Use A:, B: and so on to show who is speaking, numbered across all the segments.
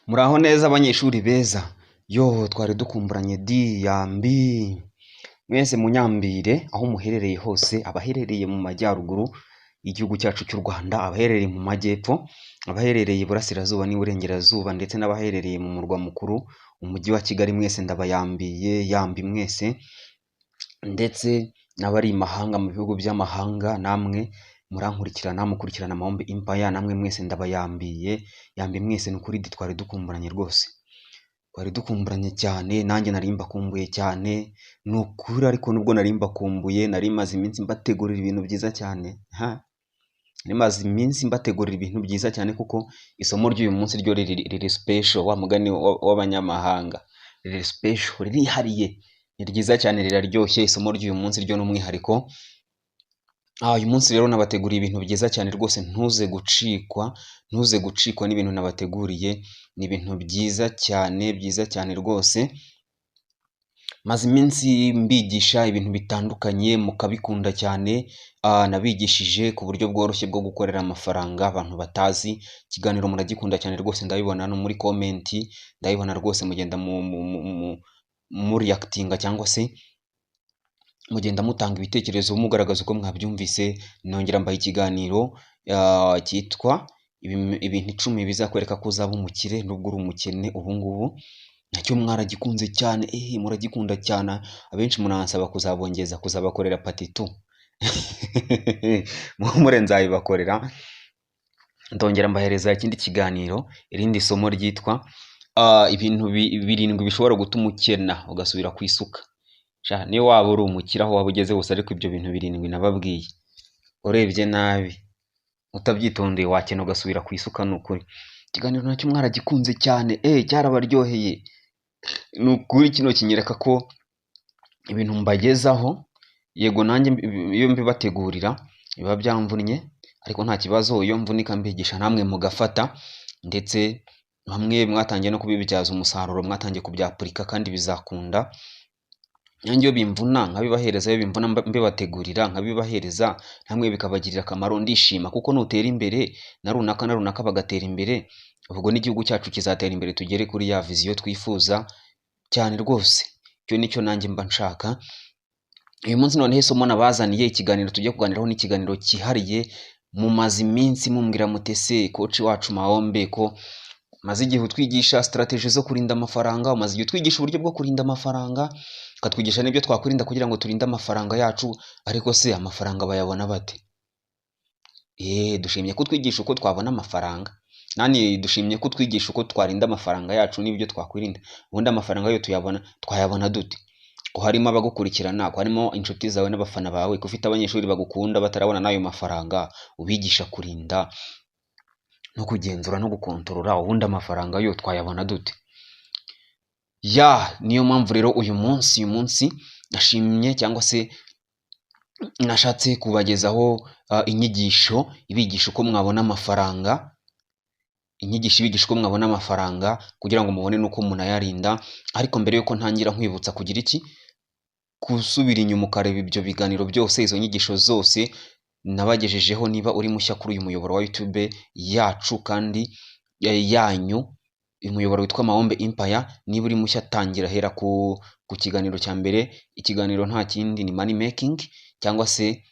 A: Muraho neza abanyeshuri beza, yoo twari dukumburanye di yambi, mwese munyambire aho muherereye hose, abaherereye mu majyaruguru y'igihugu cyacu cy'u Rwanda, abaherereye mu majyepfo, abaherereye iburasirazuba n'iburengerazuba ndetse n'abaherereye mu murwa mukuru umujyi wa Kigali, mwese ndabayambiye yambi mwese, ndetse n'abari i mahanga mu bihugu by'amahanga namwe murankurikirana, mukurikirana Mahombe Empire, namwe mwese ndabayambiye yambi mwese, ni ukuri twari dukumburanye rwose, twari dukumburanye cyane, nanjye nari mbakumbuye cyane, ni ukuri ariko nubwo nari mbakumbuye nari maze iminsi mbategurira ibintu byiza cyane, ha nari maze iminsi mbategurira ibintu byiza cyane kuko isomo ry'uyu munsi ryo riri special, wa mugani w'abanyamahanga, riri special, ririhariye, ni ryiza cyane, riraryoshye, isomo ry'uyu munsi ryo ni umwihariko. Uyu munsi rero nabateguriye ibintu byiza cyane rwose, ntuze gucikwa, ntuze gucikwa n'ibintu nabateguriye, ni ibintu byiza cyane, byiza cyane rwose. Maze iminsi mbigisha ibintu bitandukanye mukabikunda cyane, nabigishije ku buryo bworoshye bwo gukorera amafaranga abantu batazi, ikiganiro muragikunda cyane rwose, ndabibona no muri comment, ndabibona rwose mugenda muriyakitinga cyangwa se mugenda mutanga ibitekerezo mugaragaza uko mwabyumvise. Nongera mbaha ikiganiro cyitwa ibintu 10 bizakwereka ko uzaba umukire nubwo uri umukene ubu ngubu, nacyo mwaragikunze cyane, muragikunda cyane, abenshi munansaba kuzabongeza kuzabakorera part 2, muhumure nzabibakorera. Ndongera mbahereza ikindi kiganiro, irindi somo ryitwa ibintu 7 bishobora gutuma ukena ugasubira ku isuka. Niyo waba uri umukire aho waba ugeze hose, ariko ibyo bintu 7 nababwiye, urebye nabi utabyitondeye wakena ugasubira ku isuka, ni ukuri. Ikiganiro nacyo mwaragikunze cyane, cyarabaryoheye, ni ukuri. Kino kinyereka ko ibintu mbagezaho, yego nanjye iyo mbibategurira biba byamvunnye, ariko nta kibazo, iyo mvunika mbigisha namwe mugafata, ndetse bamwe mwatangiye no kubibyaza umusaruro, mwatangiye kubyapurika kandi bizakunda. Nanjye iyo bimvuna nkabibahereza, iyo bimvuna mbibategurira nkabibahereza, namwe bikabagirira akamaro, ndishima, kuko nutera imbere na runaka na runaka bagatera imbere, ubwo n'igihugu cyacu kizatera imbere, tugere kuri ya viziyo twifuza cyane rwose. Icyo nicyo nanjye mba nshaka. Uyu munsi noneho isomo nabazaniye, ikiganiro tujya kuganiraho ni ikiganiro cyihariye. Mumaze iminsi mumbwira mutese coach wacu Mahombe ko umaze igihe utwigisha strategy zo kurinda amafaranga, umaze igihe utwigisha uburyo bwo kurinda amafaranga, ukatwigisha n'ibyo twakwirinda kugira ngo turinde amafaranga yacu, ariko se amafaranga bayabona bate? Dushimye ko utwigisha uko twabona amafaranga, nani dushimye ko utwigisha uko twarinda amafaranga yacu n'ibyo twakwirinda. Ubundi amafaranga yo twayabona dute? Ko harimo abagukurikirana, ko harimo inshuti zawe n'abafana bawe, ko ufite abanyeshuri bagukunda batarabona n'ayo mafaranga, ubigisha kurinda no kugenzura no gukontorora, ubundi amafaranga yo twayabona dute? Ya niyo mpamvu rero uyu munsi nashimye cyangwa se nashatse kubagezaho inyigisho ibigisha uko mwabona amafaranga, inyigisho ibigisha uko mwabona amafaranga kugira ngo mubone n'uko munayarinda. Ariko mbere yuko ntangira nkwibutsa kugira iki, gusubira inyuma ukareba ibyo biganiro byose, izo nyigisho zose nabagejejeho. Niba uri mushya kuri uyu muyoboro wa YouTube yacu kandi yanyu, uyu muyoboro witwa Mahombe Empire, niba uri mushya tangira hera ku kiganiro cya mbere. Ikiganiro nta kindi ni money making cyangwa se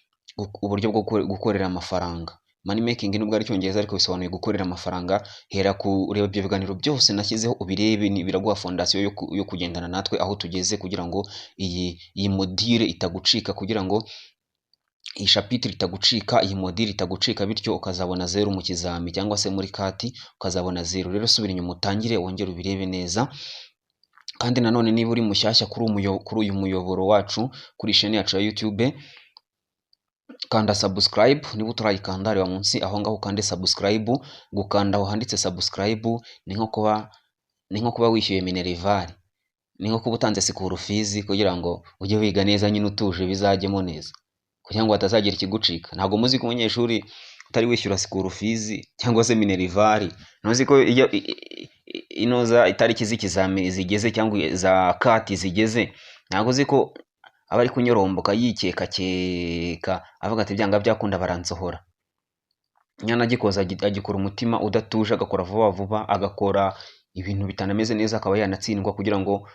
A: uburyo bwo gukorera amafaranga. Money making nubwo ari icyongereza ariko bisobanuye gukorera amafaranga. Hera kureba ibyo biganiro byose nashyizeho ubirebe, biraguha fondasiyo yo kugendana natwe aho tugeze, kugira ngo iyi module itagucika, kugira ngo iyi chapitre itagucika, iyi module itagucika, bityo ukazabona 0 mu kizami cyangwa se muri CAT ukazabona 0. Rero subira inyuma utangire wongere ubirebe neza. Kandi nanone niba uri mushyashya kuri uyu muyoboro wacu, kuri chaîne yacu ya YouTube, kanda subscribe. Niba utarayikanda reba munsi aho ngaho ukande subscribe. Gukanda aho handitse subscribe ni nko kuba wishyuye minerval, ni nko kuba utanze school fees kugira ngo ujye wiga neza nyine utuje, bizajyemo neza kugira ngo hatazagira ikigucika. Ntabwo muzi ko umunyeshuri utari wishyura school fees cyangwa se minerval, ntuzi ko iyo inoza itariki z'ikizami zigeze cyangwa za CAT zigeze, ntabwo uzi ko aba ari kunyoromboka yikekakeka avuga ati byanga byakunda baransohora. Nyanagikoze agikora umutima udatuje, agakora vuba vuba, agakora Ibintu bitanameze neza, akaba yanatsindwa kugira ngo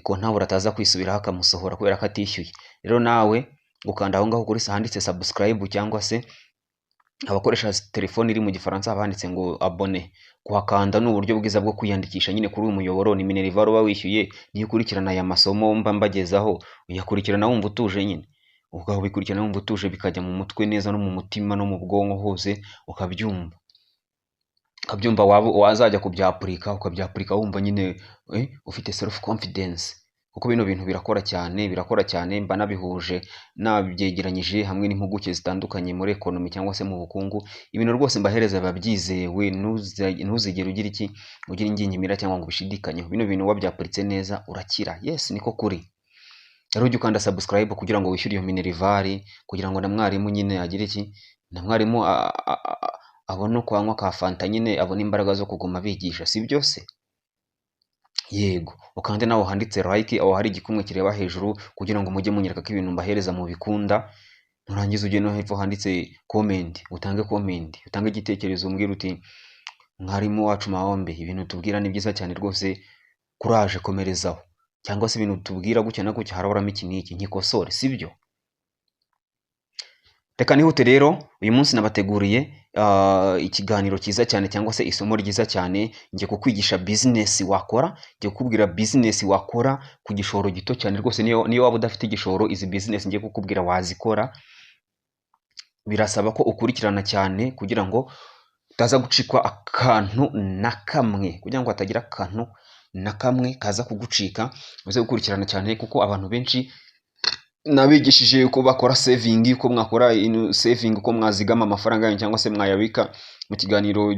A: comptable ataza kwisubiraho akamusohora kubera ko atishyuye. Rero nawe ukanda aho ngaho kuri handitse subscribe, cyangwa se abakoresha telefone iri mu Gifaransa haba handitse ngo abonner. Kuhakanda ni uburyo bwiza bwo kwiyandikisha nyine kuri uyu muyoboro. Ni minerval uba wishyuye. Niyo ukurikirana aya masomo mba mbagezaho, uyakurikirana wumva utuje nyine, ukabikurikirana wumva utuje, bikajya mu mutwe neza no mu mutima no mu bwonko hose, ukabyumva, waba wazajya kubyapurika ukabyapurika wumva nyine ufite self confidence, kuko bino bintu birakora cyane, birakora cyane. Mba nabihuje, nabyegeranyije hamwe n'impuguke zitandukanye muri economy cyangwa se mu bukungu. Ibintu rwose mbahereza biba byizewe, ntuzigere ugira iki, ugira ingingimira cyangwa ngo ubishidikanyeho. Bino bintu wabyapuritse neza urakira. Yes, niko kuri. Rero ujye ukanda subscribe kugira ngo wishyure iyo minerval, kugira ngo na mwarimu nyine agire iki, na mwarimu abone uko anywa ka fanta nyine, abone imbaraga zo kuguma bigisha, si byo se? Yego, ukande nawe handitse like, aho hari igikumwe kireba hejuru, kugira ngo mujye munyereka ko ibintu mbahereza mubikunda. Nurangiza ujye no hepfo handitse comment, utange comment, utange igitekerezo, umbwire uti: "Mwarimu wacu Mahombe, ibintu tubwira ni byiza cyane rwose, kuraje, komerezaho," cyangwa se ibintu tubwira gutya na gutya haraburamo iki n'iki, nkikosore, si byo? Reka nihute rero. Uyu munsi nabateguriye ikiganiro cyiza cyane cyangwa se isomo ryiza cyane. Ngiye kukwigisha business wakora, ngiye kukubwira business wakora ku gishoro gito cyane rwose. Niyo waba udafite igishoro, izi business ngiye kukubwira wazikora. Birasaba ko ukurikirana cyane kugira ngo utaza gucikwa akantu na kamwe, kugira ngo hatagira akantu na kamwe kaza kugucika. Uze gukurikirana cyane, kuko abantu benshi nabigishije uko bakora saving, uko mwakora saving, uko mwazigama amafaranga yanyu cyangwa se mwayabika. Mu kiganiro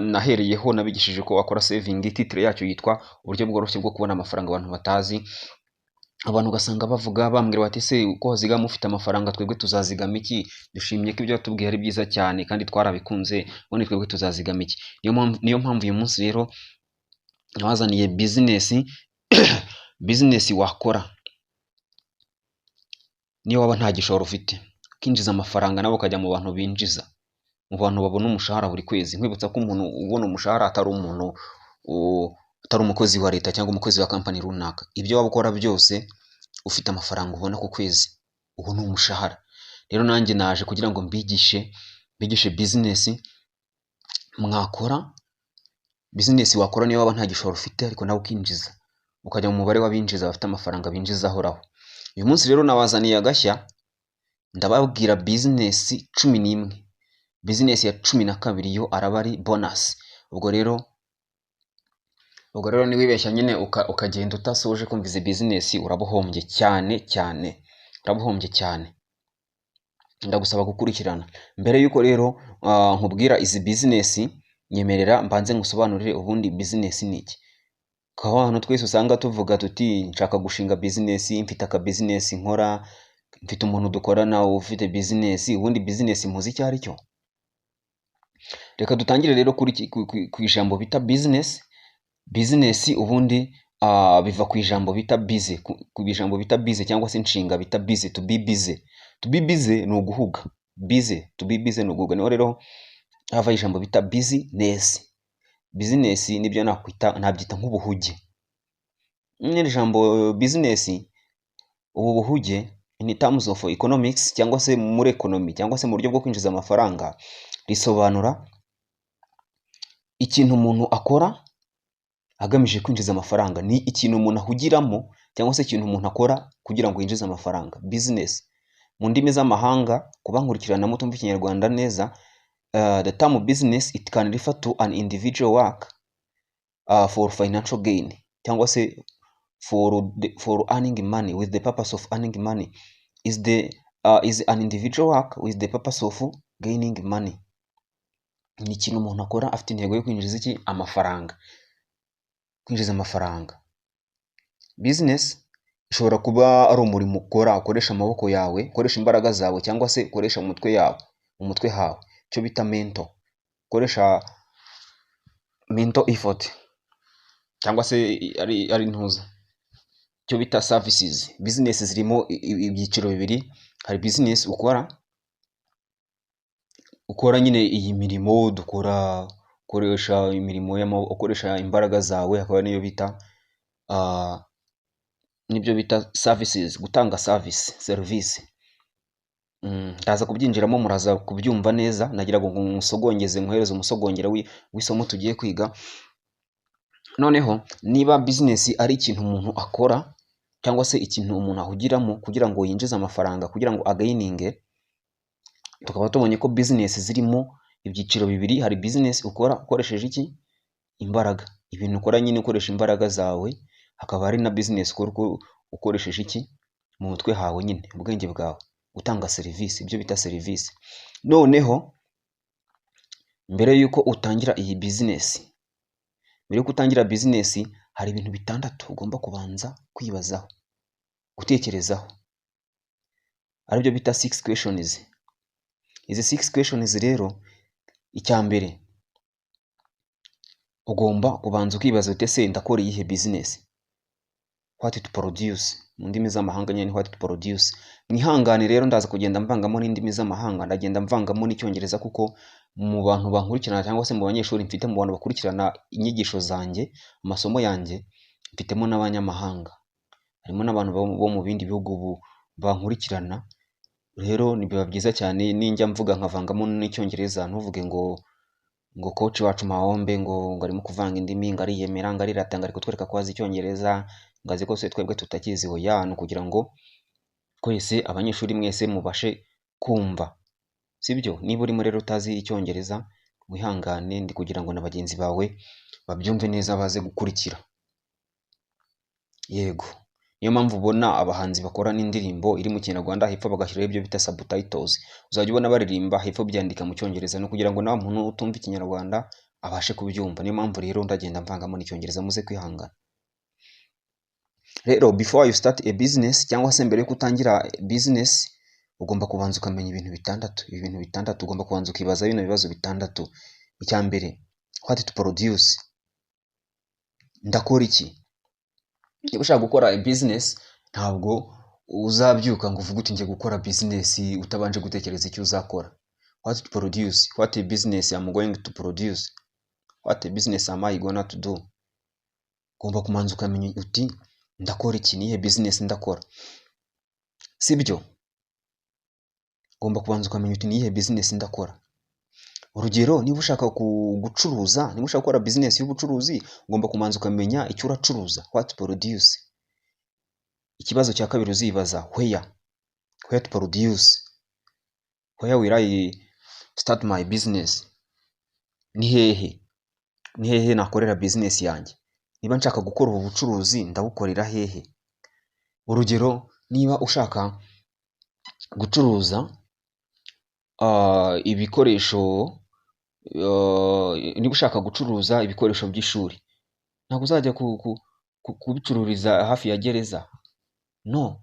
A: nahereyeho nabigishije uko wakora saving, titre yacyo yitwa "Uburyo bworoshye bwo kubona amafaranga abantu batazi". Abantu ugasanga bavuga, bambwira bati: "Se uko wazigama ufite amafaranga, twebwe tuzazigama iki? Dushimye ko ibyo watubwiye ari byiza cyane kandi twarabikunze, ubundi twebwe tuzazigama iki?" Niyo mpamvu uyu munsi rero nabazaniye business wakora niyo waba nta gishoro ufite, ukinjiza amafaranga, nawe ukajya mu bantu binjiza, mu bantu babona umushahara buri kwezi. Nkwibutsa ko umuntu ubona umushahara atari umuntu atari umukozi wa leta cyangwa umukozi wa kampani runaka. Ibyo waba ukora byose, ufite amafaranga ubona ku kwezi, uwo ni umushahara. Rero nanjye naje kugira ngo mbigishe business mwakora, business wakora niyo waba nta gishoro ufite, ariko nawe ukinjiza, ukajya mu mubare w'abinjiza, bafite amafaranga binjiza ahoraho. Uyu munsi rero nabazaniye agashya, ndababwira business 11. Business ya 12 yo araba ari bonus. Ubwo rero niwibeshya nyine ukagenda utasoje kumva izi business, uraba uhombye cyane cyane, uraba uhombye cyane. Ndagusaba gukurikirana. Mbere y'uko rero nkubwira izi business, nyemerera mbanze ngusobanurire ubundi business ni iki. Kwa bantu twese usanga tuvuga tuti: "Nshaka gushinga business, mfite aka business nkora, mfite umuntu dukorana ufite business." Ubundi business muzi icyo ari cyo? Reka dutangire rero kuri ku ijambo bita business. Business ubundi biva ku ijambo bita busy, ku ijambo bita busy cyangwa se inshinga bita busy, to be busy. To be busy ni uguhuga. Busy, to be busy ni uguhuga. Niho rero hava ijambo bita business. Business nibyo nakwita, nabyita nk'ubuhuge. N'iri jambo business, ubu buhuge, in terms of economics cyangwa se muri economy cyangwa se mu buryo bwo kwinjiza amafaranga, risobanura ikintu umuntu akora agamije kwinjiza amafaranga. Ni ikintu umuntu ahugiramo cyangwa se ikintu umuntu akora kugira ngo yinjize amafaranga. Business mu ndimi z'amahanga, kuba nkurikirana mutumva Ikinyarwanda neza, the term business, it can refer to an individual work for financial gain cyangwa se for earning money, with the purpose of earning money, is an individual work with the purpose of gaining money. Ni ikintu umuntu akora afite intego yo kwinjiza iki? Amafaranga, kwinjiza amafaranga. Business ishobora kuba ari umurimo ukora ukoresha amaboko yawe, ukoresha imbaraga zawe, cyangwa se ukoresha mu mutwe yawe, mu mutwe hawe, icyo bita mental, ukoresha mental effort, cyangwa se ari ntuza, icyo bita services. Business zirimo ibyiciro bibiri. Hari business ukora nyine iyi mirimo dukora, Ukoresha imirimo y'amaboko, ukoresha imbaraga zawe, hakaba n'iyo bita n'ibyo bita services, gutanga service, serivisi. Ndaza kubyinjiramo, muraza kubyumva neza. Nagira ngo nkusogongeze, nkohereze umusogongero w'isomo tugiye kwiga. Noneho niba business ari ikintu umuntu akora cyangwa se ikintu umuntu ahugiramo kugira ngo yinjize amafaranga, kugira ngo againinge, tukaba tubonye ko business zirimo ibyiciro bibiri. Hari business ukora ukoresheje iki? Imbaraga, ibintu ukora nyine ukoresha imbaraga zawe. Hakaba hari na business ukora ukoresheje iki? Mu mutwe hawe nyine, ubwenge bwawe, gutanga serivisi, ibyo bita serivisi. Noneho mbere y'uko utangira iyi business, mbere y'uko utangira business, hari ibintu bitandatu ugomba kubanza kwibazaho, gutekerezaho, aribyo bita six questions. Izi six questions rero, icya mbere ugomba kubanza ukibaza uti: "Ese ndakora iyihe business?" What to produce, mu ndimi z'amahanga nyine, what to produce. Mwihangane rero, ndaza kugenda mvangamo n'indimi z'amahanga, ndagenda mvangamo n'Icyongereza, kuko mu bantu bankurikirana cyangwa se mu banyeshuri mfite, mu bantu bakurikirana inyigisho zanjye, amasomo yanjye, mfitemo n'abanyamahanga, harimo n'abantu bo mu bindi bihugu bankurikirana. Rero biba byiza cyane ninjya mvuga nkavangamo n'Icyongereza, ntuvuge ngo coach wacu Mahombe ngo arimo kuvanga indimi, ngo ariyemera, ngo arirata, ngo ari kutwereka ko azi Icyongereza, ngo azi ko se twebwe tutakizi. Oya, ni ukugira ngo twese, abanyeshuri mwese, mubashe kumva, sibyo? Niba urimo rero utazi Icyongereza, wihangane, ndi kugira ngo na bagenzi bawe babyumve neza, baze gukurikira. Yego, niyo mpamvu ubona abahanzi bakora n'indirimbo iri mu Kinyarwanda, hepfo bagashyiraho ibyo bita subtitles. Uzajya ubona baririmba, hepfo byandika mu Cyongereza, ni ukugira ngo nawe muntu utumva Ikinyarwanda abashe kubyumva. Niyo mpamvu rero ndagenda mvangamo n'Icyongereza, muze kwihangana. Rero before you start a business, cyangwa se mbere yuko utangira business, ugomba kubanza ukamenya ibintu bitandatu. Ibi bintu bitandatu ugomba kubanza ukibaza, bino bibazo bitandatu. Icya mbere, what to produce, ndakora iki? Niba ushaka gukora business, ntabwo uzabyuka ngo uvuge uti ngiye gukora business utabanje gutekereza icyo uzakora. What to produce, what a business I'm going to produce, what a business am I gonna to do? Ugomba kumanza ukamenya uti ndakora iki, nihe business ndakora, sibyo? Ugomba kubanza ukamenya uti niyihe business ndakora. Urugero, niba ushaka gucuruza, niba ushaka gukora business y'ubucuruzi, ugomba kubanza ukamenya icyo uracuruza, what to produce. Ikibazo cya kabiri uzibaza, where to produce, where will I start my business? Ni hehe, ni hehe nakorera business yanjye? Niba nshaka gukora ubu bucuruzi, ndabukorera hehe? Urugero, niba ushaka gucuruza ibikoresho, niba ushaka gucuruza ibikoresho by'ishuri, ntabwo uzajya kubicururiza hafi ya gereza. No,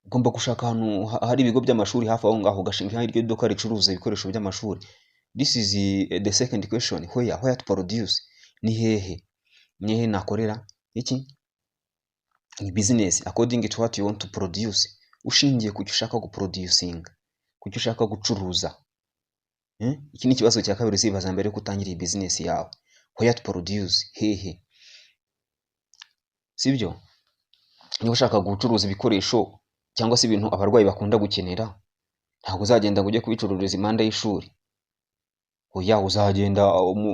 A: ugomba gushaka ahantu hari ibigo by'amashuri hafi aho ngaho, ugashinga iryo duka ricuruza ibikoresho by'amashuri. This is the second question, where to produce, ni hehe, ni hehe nakorera iki? Ni business according to what you want to produce, ushingiye ku cyo ushaka guproducinga, ku cyo ushaka gucuruza. Iki ni ikibazo cya kabiri uzibaza mbere yuko utangira iyi business yawe, where to produce, hehe, sibyo? Niba ushaka gucuruza ibikoresho cyangwa se ibintu abarwayi bakunda gukenera, ntabwo uzagenda ngo ujye kubicururiza impande y'ishuri. Oya, uzagenda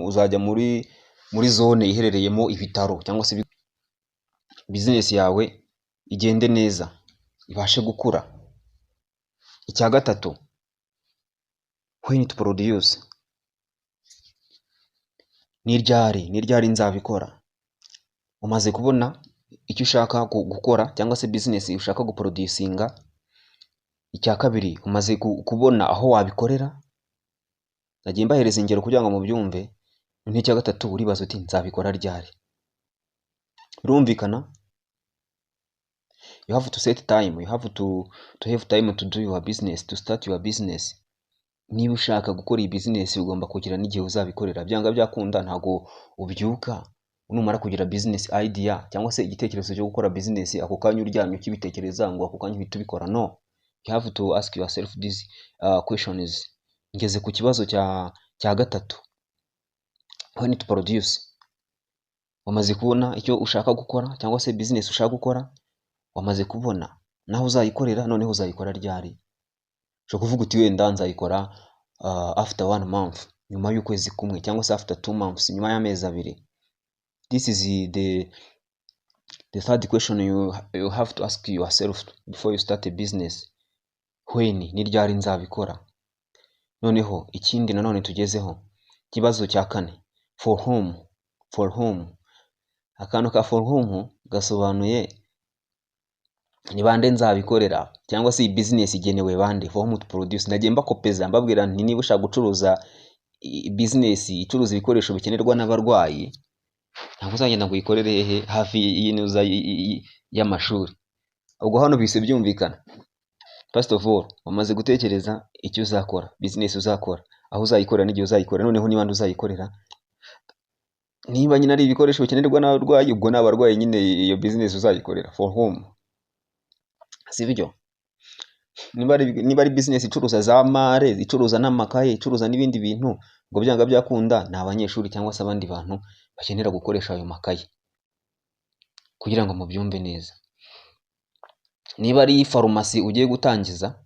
A: uzajya muri zone iherereyemo ibitaro cyangwa se business yawe igende neza, ibashe gukura. Icya gatatu, when to produce, ni ryari, ni ryari nzabikora? Umaze kubona icyo ushaka gukora cyangwa se business ushaka guproducinga. Icya kabiri, umaze kubona aho wabikorera. Nagiye mbahereza ingero kugira ngo mubyumve. N'icya gatatu, uribaza uti nzabikora ryari? Birumvikana, you have to set time, you have to have time to do your business, to start your business. Niba ushaka gukora iyi business, ugomba kugira n'igihe uzabikorera. Byanga byakunda, ntabwo ubyuka numara kugira business idea cyangwa se igitekerezo cyo gukora business, ako kanya uryamye ukibitekereza, ngo ako kanya uhite ubikora. No, you have to ask yourself these questions. Ngeze ku kibazo cya gatatu. When to produce, wamaze kubona icyo ushaka gukora cyangwa se business ushaka gukora, wamaze kubona naho uzayikorera, noneho uzayikora ryari? Ushobora kuvuga uti wenda nzayikora after one month, nyuma y'ukwezi kumwe, cyangwa se after 2 months, nyuma y'amezi 2. This is the third question you have to ask yourself before you start a business. When, ni ryari nzabikora? Noneho ikindi nanone tugezeho, ikibazo cya kane, for whom. For whom, akantu ka for whom gasobanuye ni bande nzabikorera, cyangwa se iyi business igenewe bande? For whom to produce. Nagiye mbakopeza mbabwira nti niba ushaka gucuruza business icuruza ibikoresho bikenerwa n'abarwayi, ntabwo uzagenda ngo uyikorere hehe? Hafi y'inuza y'amashuri. Ubwo hano bise byumvikana. First of all, wamaze gutekereza icyo uzakora, business uzakora, aho uzayikorera n'igihe uzayikorera. Noneho niba uzayikorera, niba nyine ari ibikoresho bikenerwa n'abarwayi, ubwo ni abarwayi nyine iyo business uzayikorera. For whom, si byo? Niba ari business icuruza za mare, icuruza n'amakaye, icuruza n'ibindi bintu, ngo byanga byakunda ni abanyeshuri cyangwa se abandi bantu bakenera gukoresha ayo makaye. Kugira ngo mubyumve neza, niba ari farumasi ugiye gutangiza,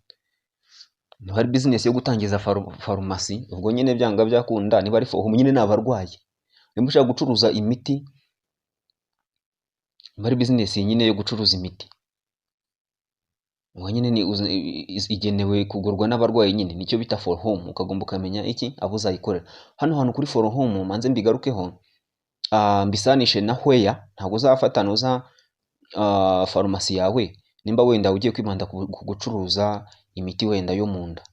A: niba ari business yo gutangiza farumasi, ubwo nyine byanga byakunda niba ari for whom, nyine ni abarwayi. Niba ushaka gucuruza imiti, niba ari business nyine yo gucuruza imiti, ubwo nyine ni igenewe kugurwa n'abarwayi nyine, nicyo bita for whom. Ukagomba ukamenya iki? Abo uzayikorera. Hano hantu kuri for whom manze mbigarukeho, mbisanishe na where. Ntabwo uzafata nuza farumasi yawe, nimba wenda ugiye kwibanda ku gucuruza imiti wenda yo mu nda,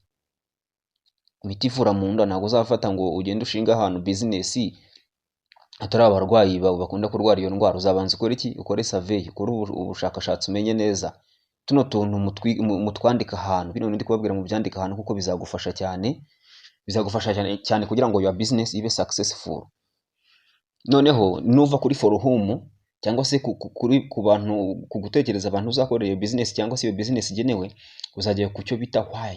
A: imiti ivura mu nda, ntabwo uzafata ngo ugende ushinge ahantu business hatari abarwayi bakunda kurwara iyo ndwara. Uzabanza ukore iki? Ukore survey, ukore ubushakashatsi, umenye neza. Tuno tuntu mutwandika ahantu, bino ndi kubabwira mubyandika ahantu, kuko bizagufasha cyane, bizagufasha cyane cyane kugira ngo your business ibe successful. Noneho nuva kuri for whom, cyangwa se ku bantu, ku gutekereza abantu uzakorera iyo business cyangwa se iyo business igenewe, uzajya ku cyo bita why.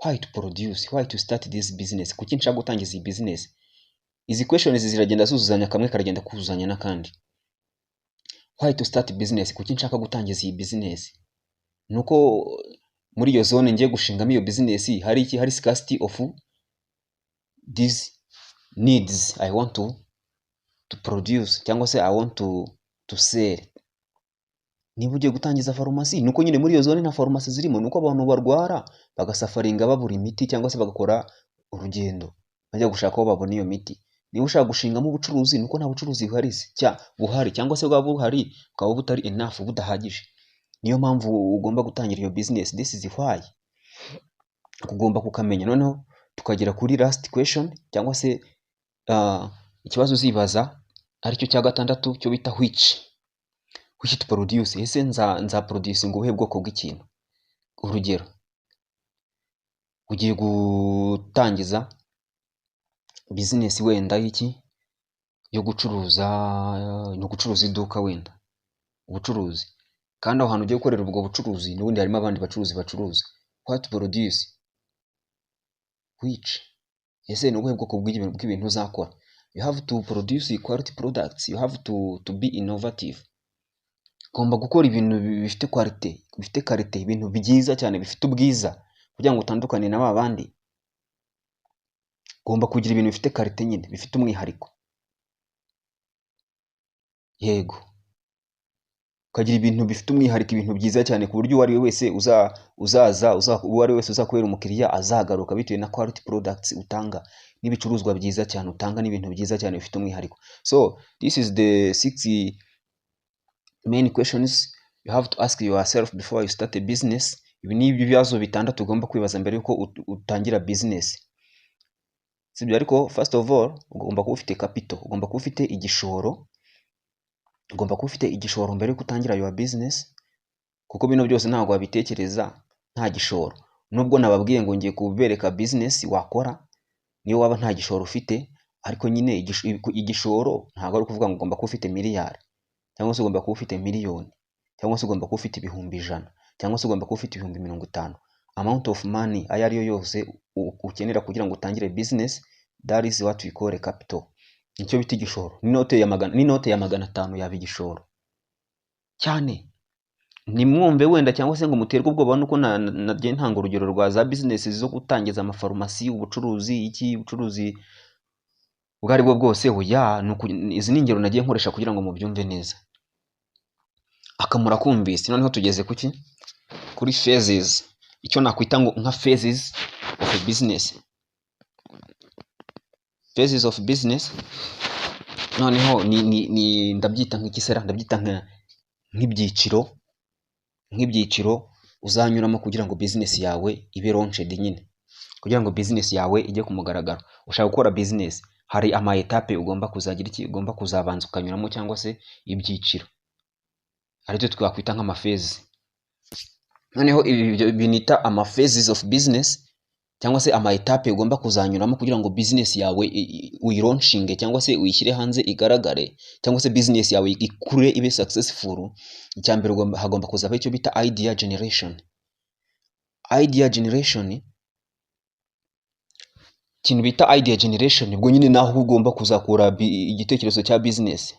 A: Why to produce, why to start this business? Kuki nshaka gutangiza iyi business? Izi questions ziragenda zuzuzanya, kamwe karagenda kuzuzanya n'akandi. Why to start business? Kuki nshaka gutangiza iyi business? Nuko muri iyo zone ngiye gushingamo iyo business hari iki? Hari scarcity of these needs I want to produce cyangwa se I want to sell. Niba ugiye gutangiza farumasi, nuko nyine muri iyo zone nta farumasi zirimo, nuko abantu barwara bagasufferinga babura imiti, cyangwa se bagakora urugendo bajya gushaka aho babona iyo miti. Niba ushaka gushingamo ubucuruzi, nuko nta bucuruzi buhari buhari, cyangwa se bwaba buhari bukaba butari enough, budahagije. Niyo mpamvu ugomba gutangira iyo business. This is why ugomba kukamenya. Noneho tukagera kuri last question, cyangwa se ikibazo uzibaza aricyo cya gatandatu, cyo bita which. Which to produce? Ese nza produce ngo ubuhe bwoko bw'ikintu? Urugero, ugiye gutangiza business wenda y'iki? Yo gucuruza, ni ugucuruza iduka wenda, ubucuruzi. Kandi aho hantu ugiye gukorera ubwo bucuruzi n'ubundi harimo abandi bacuruzi bacuruza. What to produce, which? Ese ni ubuhe bwoko bw'ibintu uzakora? You have to produce quality products, you have to be innovative. Ugomba gukora ibintu bifite quality, bifite qualité, ibintu byiza cyane, bifite ubwiza, kugira ngo utandukane na ba bandi. Ugomba kugira ibintu bifite qualité nyine, bifite umwihariko. Yego, ukagira ibintu bifite umwihariko, ibintu byiza cyane, ku buryo uwo ari we wese uzaza, uwo ari we wese uzakubera umukiriya azagaruka, bitewe na quality products utanga, n'ibicuruzwa byiza cyane utanga, n'ibintu byiza cyane bifite umwihariko. So this is the six main questions you have to ask yourself before you start a business. Ibi ni ibibazo bitandatu ugomba kwibaza mbere yuko utangira business, sibyo? Ariko first of all, ugomba kuba ufite capital, ugomba kuba ufite igishoro, ugomba kuba ufite igishoro mbere yuko utangira your business, kuko bino byose ntabwo wabitekereza nta gishoro. Nubwo nababwiye ngo ngiye kubereka business wakora niyo waba nta gishoro ufite, ariko nyine igishoro ntabwo ari ukuvuga ngo ugomba kuba ufite miliyari, cyangwa se ugomba kuba ufite miliyoni, cyangwa se ugomba kuba ufite 100,000, cyangwa se ugomba kuba ufite 50,000. Amount of money ayo ariyo yose ukenera kugira ngo utangire business. That is what we call a capital. Nicyo bita igishoro. N'inote ya 500 yaba igishoro cyane. Nimwumve wenda cyangwa se ngo muterwe ubwoba nuko nagiye ntanga urugero rwa za business zo gutangiza amafarumasi, ubucuruzi, iki ubucuruzi ubwo ari bwo bwose. Oya, izi ni ingero nagiye nkoresha kugira ngo mubyumve neza. Akamura kumvise. Noneho tugeze kuki? Kuri phases, icyo nakwita ngo nka phases of a business. Phases of business noneho ni ndabyita nk'ikisera, ndabyita nk'ibyiciro uzanyuramo kugira ngo business yawe ibe launched nyine, kugira ngo business yawe ijye ku mugaragaro. Ushaka gukora business, hari ama étapes ugomba kuzagira iki, ugomba kuzabanza ukanyuramo, cyangwa se ibyiciro, aribyo twakwita nk'ama phases. Noneho ibi binita ama phases of business cyangwa se ama étapes ugomba kuzanyuramo kugira ngo business yawe uyilaunchinge cyangwa se uyishyire hanze igaragare, cyangwa se business yawe ikure, ibe successful. Icya mbere, hagomba kuzabaho icyo bita idea generation. Idea generation, ikintu bita idea generation, ubwo nyine naho ugomba kuzakura igitekerezo cya business.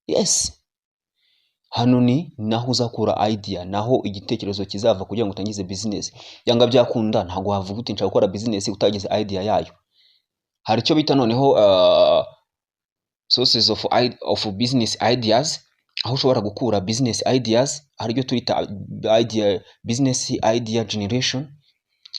A: Yes, hano ni naho uzakura idea, naho igitekerezo kizava kugira ngo utangize business. Byanga byakunda, ntabwo wavuga uti "Nshaka gukora business" utagize idea yayo. Hari icyo bita noneho sources of business ideas, aho ushobora gukura business ideas, aribyo twita idea, business idea generation.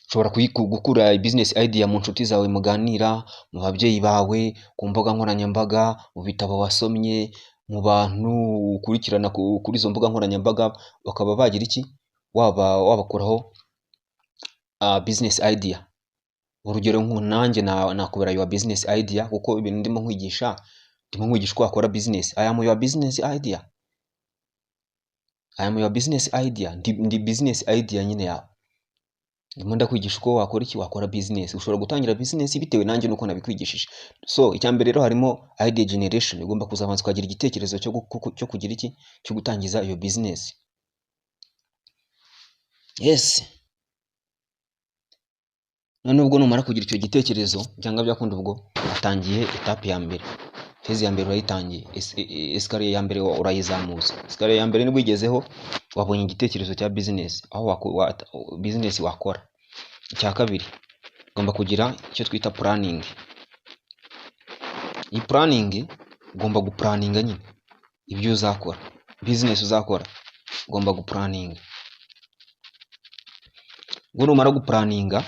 A: Ushobora gukura business idea mu nshuti zawe muganira, mu babyeyi bawe, ku mbuga nkoranyambaga, mu bitabo wasomye, mu bantu ukurikirana kuri izo mbuga nkoranyambaga, bakaba bagira iki, waba wabakuraho business idea. Urugero, nanjye nakubera your business idea, kuko ibintu ndimo nkwigisha, ndimo nkwigisha uko wakora business. I am your business idea, I am your business idea. Ndi business idea nyine yawe. Ndimo ndakwigisha uko wakora iki, wakora business. Ushobora gutangira business bitewe nanjye nuko nabikwigishije. So icya mbere rero harimo idea generation. Ugomba kuzabanza ukagira igitekerezo cyo kugira iki, cyo gutangiza iyo business. Yes, none ubwo numara kugira icyo gitekerezo, byanga byakunda ubwo watangiye étape ya mbere, phase ya mbere urayitangiye, escalier ya mbere urayizamutse. Escalier ya mbere nibwo uyigezeho, wabonye igitekerezo cya business, aho business wakora. Icya kabiri, ugomba kugira icyo twita planning. Iyi planning, ugomba guplanninga nyine ibyo uzakora, business uzakora ugomba guplanninga. Ubwo numara guplanninga,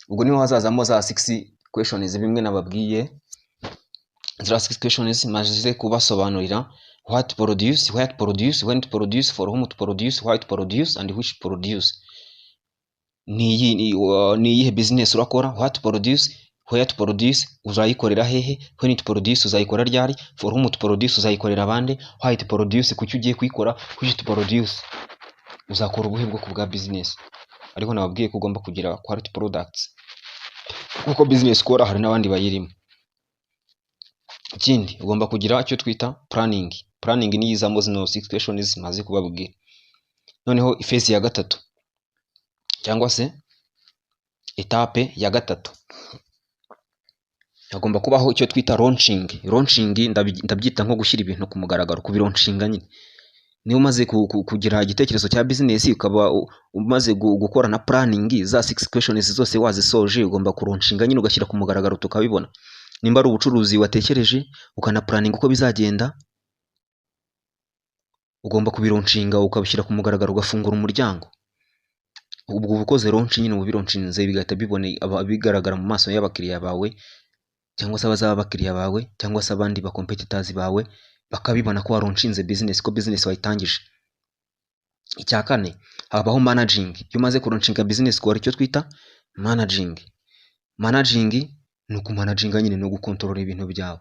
A: ubwo niho hazazamo za six questions bimwe nababwiye, ziriya six questions maze kubasobanurira: what to produce, where to produce, when to produce, for whom to produce, why to produce and which to produce. Ni iyihe business urakora? What to produce, where to produce, uzayikorera hehe? When to produce, uzayikora ryari? For whom to produce, uzayikorera abandi? Why to produce, kuki ugiye kuyikora? Which to produce, uzakora ubuhe bwoko bwa business? Ariko nababwiye ko ugomba kugira quality products, kuko business ukora hari n'abandi bayirimo. Ikindi, ugomba kugira icyo twita planning. Planning niyo izamo zino six questions maze kubabwira. Noneho phase ya gatatu cyangwa se étape ya gatatu, hagomba kubaho icyo twita launching. Launching ndabyita nko gushyira ibintu ku mugaragaro, kubilaunchinga nyine. Niba umaze kugira igitekerezo cya business, ukaba umaze gukora na planning, za six questions zose wazisoje, ugomba kulaunchinga nyine, ugashyira ku mugaragaro tukabibona. Nimba ari ubucuruzi watekereje, ukanaplanninga uko bizagenda, ugomba kubilaunchinga, ukabishyira ku mugaragaro, ugafungura umuryango. Ubwo uba ukoze launch nyine, uba ubilaunchinze, bigahita bigaragara mu maso y'abakiriya bawe, cyangwa se abazaba abakiriya bawe, cyangwa se abandi ba competitors bawe, bakabibona ko walaunchinze business, ko business wayitangije. Icya kane, habaho managing. Iyo umaze kulaunchinga business, ukora icyo twita managing. Managing ni ukumanaginga nyine, ni ugukontorora ibintu byawe.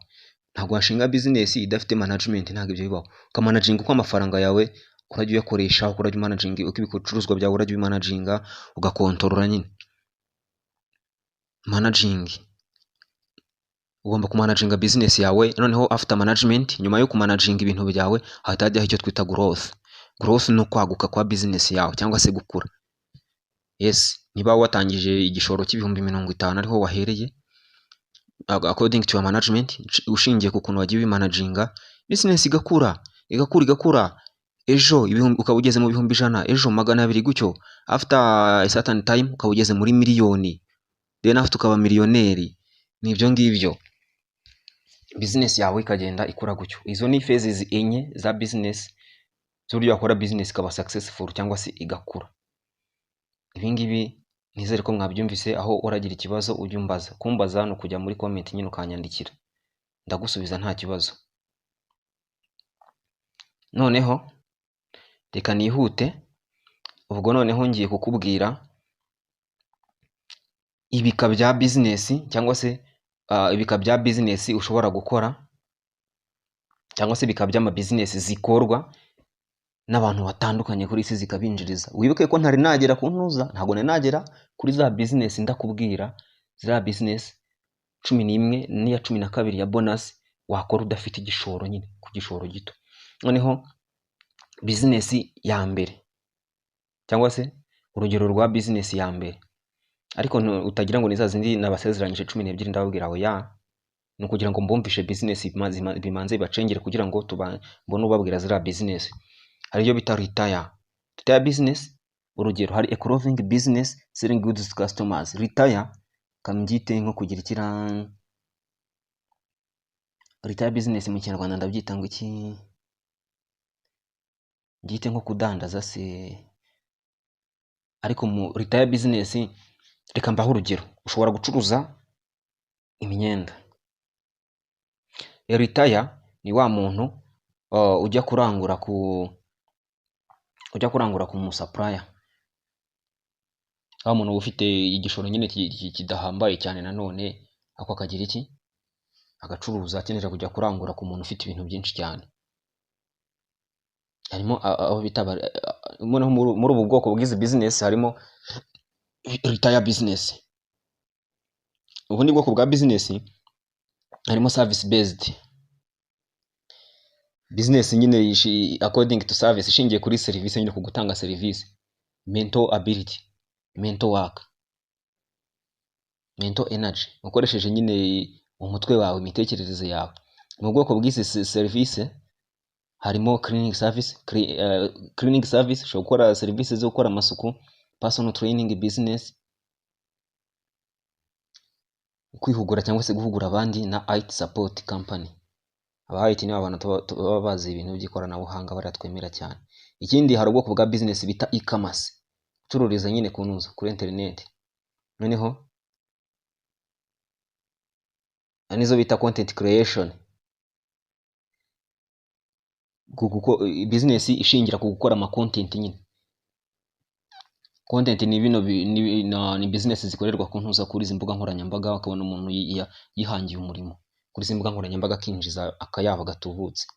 A: Ntabwo washinga business idafite management, ntabwo ibyo bibaho. Ukamanaginga uko amafaranga yawe urajya uyakoresha, uko urajya umanaginga uko ibicuruzwa byawe urajya ubimanaginga, ugakontorora nyine. Managing, ugomba kumanaginga business yawe. Noneho after management, nyuma yo kumanaginga ibintu byawe, hahita hajyaho icyo twita growth. Growth ni ukwaguka kwa business yawe cyangwa se gukura. Yes. Niba watangije igishoro cy'ibihumbi 50 ariho wahereye, according to your management, ushingiye ku kuntu wagiye ubimanaginga, business igakura, igakura, igakura, ejo ibihumbi ukaba ugeze mu 100,000, ejo 200, gutyo after a certain time ukaba ugeze muri miliyoni, then after ukaba miliyoneri. Ni ibyo ngibyo, business yawe ikagenda ikura gutyo. Izo ni phases enye za business, z'uburyo wakora business ikaba successful cyangwa se igakura. Ibi ngibi nizere ko mwabyumvise. Aho uragira ikibazo ujye umbaza. Kumbaza ni ukujya muri comment nyine ukanyandikira, ndagusubiza nta kibazo. Noneho reka nihute. Ubwo noneho ngiye kukubwira ibika bya business, cyangwa se ibika bya business ushobora gukora, cyangwa se ibika by'ama business zikorwa n'abantu batandukanye kuri isi zikabinjiriza. Wibuke ko ntari nagera ku ntuza, ntabwo nari nagera kuri za business. Ndakubwira ziriya business 11 n'iya 12 ya bonus wakora udafite igishoro nyine, ku gishoro gito. Noneho business ya mbere, cyangwa se urugero rwa business ya mbere, ariko utagira ngo ni za zindi nabasezeranyije 12 ndababwira. Oya, ni ukugira ngo mbumvishe business bimanze bibacengere kugira ngo mbone ubabwira ziriya business. Hari iyo bita retail business. Urugero, hari a clothing business selling goods to customers. Retail kambyite nko kugira ikira, retail business mu Kinyarwanda ndabyita ngo iki? Mbyite nko kudandaza se? Ariko mu retail business, reka mbahe urugero, ushobora gucuruza imyenda. Retailer ni wa muntu ujya kurangura ku mu supplier, wa muntu uba ufite igishoro nyine kidahambaye cyane nanone, ako akagira iki, agacuruza, akenera kujya kurangura ku muntu ufite ibintu byinshi cyane. Harimo aho bita noneho muri ubu bwoko bw'izi business harimo retail business. Ubundi bwoko bwa business harimo service based business nyine, according to service, ishingiye kuri serivisi nyine, ku gutanga serivisi, mental ability, mental work, mental energy, ukoresheje nyine umutwe wawe, imitekerereze yawe. Mu bwoko bw'izi serivisi harimo cleaning service, cleaning service, ushobora gukora serivisi zo gukora amasuku, personal training business, kwihugura cyangwa se guhugura abandi, na IT support company. Aba IT ni abantu baba bazi ibintu by'ikoranabuhanga, bariya twemera cyane. Ikindi, hari ubwoko bwa business bita e-commerce, gucururiza nyine ku ntuza, kuri internet. Noneho hari n'izo bita content creation, business ishingira ku gukora ama content nyine. Content ni bino ni business zikorerwa ku ntuza, kuri izi mbuga nkoranyambaga, ukabona umuntu yihangiye umurimo kuri izi mbuga nkoranyambaga, akinjiza akayabo gatubutse.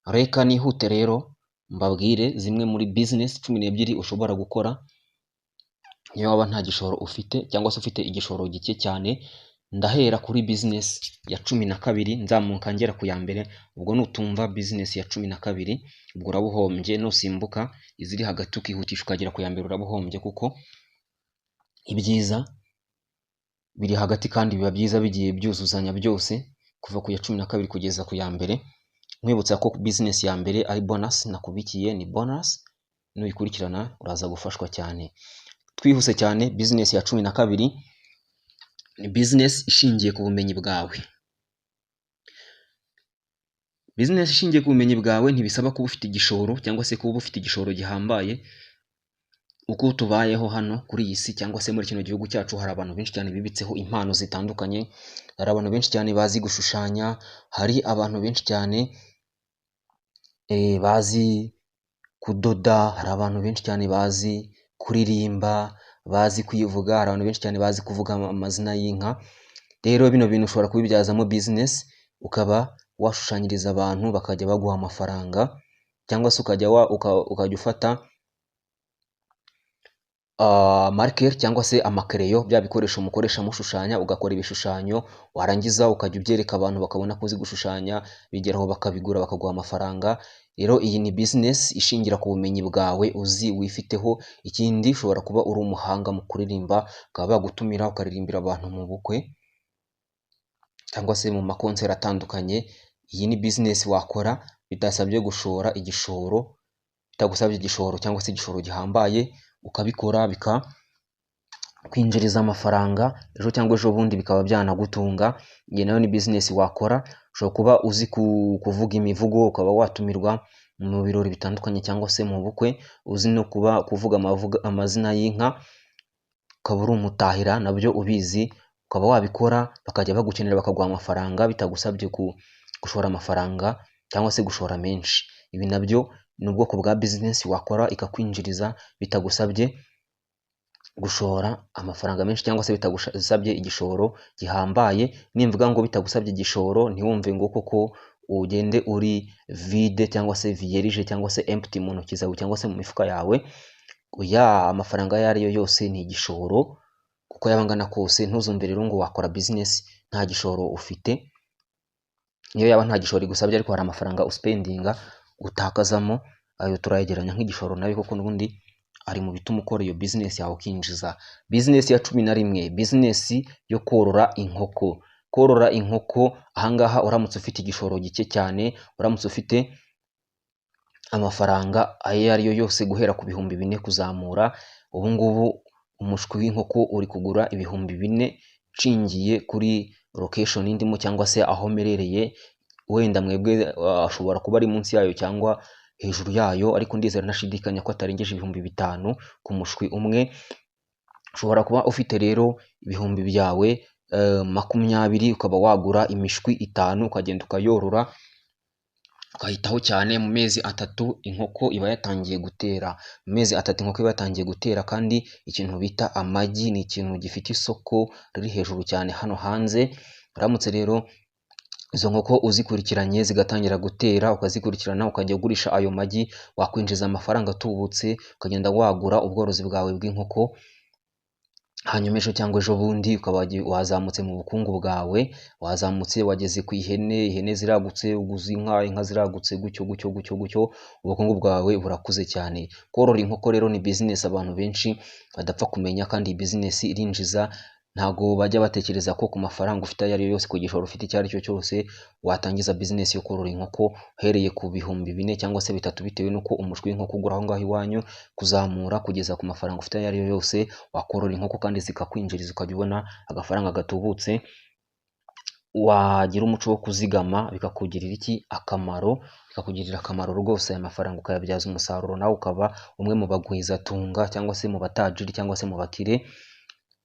A: Reka nihute rero mbabwire zimwe muri business 12 ushobora gukora niyo waba nta gishoro ufite, cyangwa se ufite igishoro gike cyane. Ndahera kuri business ya 12 nzamuka ngera ku ya mbere. Ubwo nutumva business ya 12, ubwo uraba uhombye. Nusimbuka iziri hagati ukihutisha ukagera ku ya mbere, uraba uhombye, kuko ibyiza biri hagati, kandi biba byiza bigiye byuzuzanya byose kuva ku ya 12 kugeza ku ya mbere. Nkwibutsa ko business ya mbere ari bonus nakubikiye, ni bonus, nuyikurikirana uraza gufashwa cyane. Twihuse cyane, business ya 12 ni business ishingiye ku bumenyi bwawe. Business ishingiye ku bumenyi bwawe ntibisaba kuba ufite igishoro, cyangwa se kuba ufite igishoro gihambaye. Uko tubayeho hano kuri iyi si, cyangwa se muri kino gihugu cyacu, hari abantu benshi cyane bibitseho impano zitandukanye. Hari abantu benshi cyane bazi gushushanya, hari abantu benshi cyane bazi kudoda, hari abantu benshi cyane bazi kuririmba, bazi kwivuga, hari abantu benshi cyane bazi kuvuga amazina y'inka. Rero bino bintu ushobora kubibyazamo business, ukaba washushanyiriza abantu bakajya baguha amafaranga, cyangwa se ukajya ufata marker cyangwa se amakereyo, bya bikoresho mukoresha mushushanya, ugakora ibishushanyo, warangiza ukajya ubyereka abantu bakabona ko uzi gushushanya, bigeraho bakabigura bakaguha amafaranga. Rero iyi ni business ishingira ku bumenyi bwawe uzi wifiteho. Ikindi, ushobora kuba uri umuhanga mu kuririmba, bakaba bagutumira ukaririmbira abantu mu bukwe cyangwa se mu makonseri atandukanye. Iyi ni business wakora bidasabye gushora igishoro, bitagusabye igishoro cyangwa se igishoro gihambaye, ukabikora bikakwinjiriza amafaranga ejo cyangwa ejo bundi bikaba byanagutunga. Iyi nayo ni business wakora. Ushobora kuba uzi kuvuga imivugo, ukaba watumirwa mu birori bitandukanye cyangwa se mu bukwe, uzi no kuba kuvuga amazina y'inka, ukaba uri umutahira nabyo ubizi, ukaba wabikora bakajya bagukenera bakaguha amafaranga bitagusabye gushora amafaranga cyangwa se gushora menshi. Ibi nabyo ni ubwoko bwa business wakora ikakwinjiriza bitagusabye gushora amafaranga menshi cyangwa se bitagusabye igishoro gihambaye. Nimvuga ngo bitagusabye igishoro, ntiwumve ngo koko ugende uri vide cyangwa se vierge cyangwa se empty mu ntoki zawe cyangwa se mu mifuka yawe. Oya, amafaranga ayo ari yo yose ni igishoro kuko yaba angana kose. Ntuzumve rero ngo wakora business nta gishoro ufite. Niyo yaba nta gishoro igusabye, ariko hari amafaranga uspendinga, utakazamo, ayo turayegeranya nk'igishoro nayo, kuko n'ubundi ari mu bituma ukora iyo business yawe ukinjiza. Business ya 11, business yo korora inkoko. Korora inkoko, ahangaha uramutse ufite igishoro gike cyane, uramutse ufite amafaranga ayo ari yo yose guhera ku 4000 kuzamura, ubu ngubu umushwi w'inkoko uri kugura 4000, nshingiye kuri location ndimo cyangwa se aho mperereye. Wenda mwebwe ashobora kuba ari munsi yayo cyangwa hejuru yayo, ariko ndizera ntashidikanya ko atarengeje 5000 ku mushwi umwe. Ushobora kuba ufite rero ibihumbi byawe 20, ukaba wagura imishwi itanu, ukagenda ukayorora, ukayitaho cyane. Mu mezi 3 inkoko iba yatangiye gutera. Mu mezi 3 inkoko iba yatangiye gutera, kandi ikintu bita amagi ni ikintu gifite isoko riri hejuru cyane hano hanze. Uramutse rero izo nkoko uzikurikiranye zigatangira gutera, ukazikurikirana, ukajya ugurisha ayo magi, wakwinjiza amafaranga atubutse, ukagenda wagura ubworozi bwawe bw'inkoko, hanyuma ejo cyangwa ejo bundi ukaba wazamutse mu bukungu bwawe, wazamutse wageze ku ihene, ihene ziragutse, uguze inka, inka ziragutse, gutyo gutyo gutyo gutyo, ubukungu bwawe burakuze cyane. Korora inkoko rero ni business abantu benshi badapfa kumenya, kandi iyi business irinjiza. Ntabwo bajya batekereza ko ku mafaranga ufite ayo ari yo yose, ku gishoro ufite icyo ari cyo cyose, watangiza business yo korora inkoko uhereye ku 4000 cyangwa se 3000, bitewe n'uko umushwi w'inkoko ugura aho ngaho iwanyu, kuzamura kugeza ku mafaranga ufite ayo ari yo yose, wakorora inkoko kandi zikakwinjiriza, ukajya ubona agafaranga gatubutse. Wagira umuco wo kuzigama bikakugirira iki akamaro? Bikakugirira akamaro rwose, aya mafaranga ukayabyaza umusaruro, nawe ukaba umwe mu bagwizatunga cyangwa se mu batajiri cyangwa se mu bakire